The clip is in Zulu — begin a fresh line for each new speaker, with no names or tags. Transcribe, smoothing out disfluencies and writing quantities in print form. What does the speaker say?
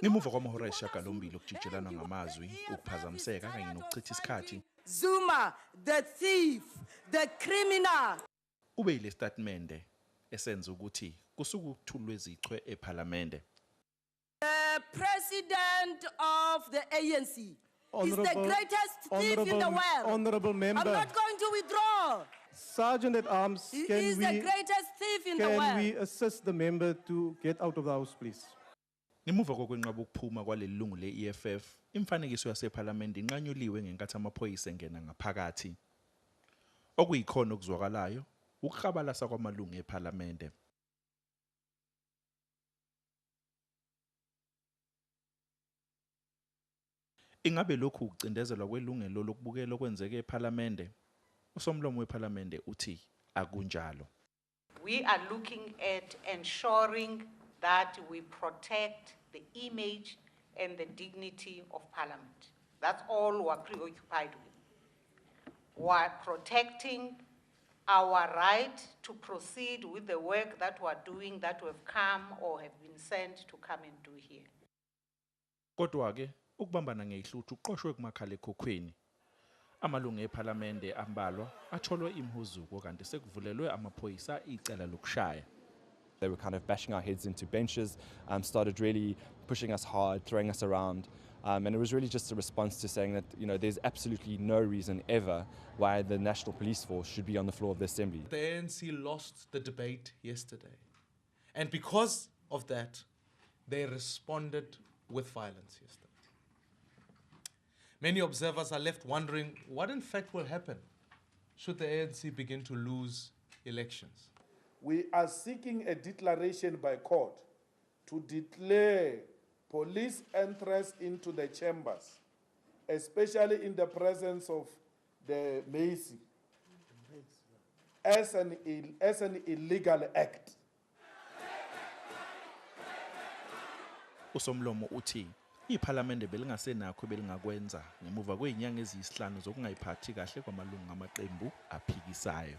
Ngemuva kwamahora ayisishiyagalombili okujijelana ngamazwi, ukuphazamiseka kanye nokuchitha isikhathi,
Zuma, the thief, the criminal.
Kube yile sitatimende esenza ukuthi kusuke ukuthulwa izichwe ePhalamende.
The president of the ANC is the greatest thief in the world.
Honorable member.
I'm not going to withdraw.
Sergeant at Arms,
He
can
is
we,
the greatest thief in the
can
world.
we assist the member to get out of the house, please?
Ngemuva kokwenqaba ukuphuma kwaleli lungu le-EFF, imifanekiso yasePhalamende inqanyuliwe ngenkathi amaphoyisa engena ngaphakathi. Okuyikhona okuzwakalayo ukuklabalasa kwamalungu ePhalamende. Ingabe lokhu ukucindezelwa kwelungelo lokubukela okwenzeka ePhalamende? Usomlomo wePhalamende uthi akunjalo.
We are looking at ensuring that we protect the image and the dignity of Parliament. That's all we are preoccupied with. We are protecting our right to proceed with the work that we are doing, that we have come or have been sent to come and do here.
Kodwa-ke ukubambana ngezihluthu kuqoshwe kumakhalekhukhwini. Amalungu ePhalamende ambalwa atholwe imihuzuko kanti sekuvulelwe amaphoyisa icala lokushaya.
They were kind of bashing our heads into benches, started really pushing us hard, throwing us around. And it was really just a response to saying that there's absolutely no reason ever why the National Police Force should be on the floor of the Assembly.
The ANC lost the debate yesterday. And because of that, they responded with violence yesterday. Many observers are left wondering what in fact will happen should the ANC begin to lose elections.
We are seeking a declaration by court to declare police entrance into the chambers, especially in the presence of the Macy, as an illegal act.
Usomlomo uthi iPhalamende belingasenakho belingakwenza ngemuva kwezinyanga eziyisihlanu zokungayiphathi kahle kwamalungu amaqembu aphikisayo.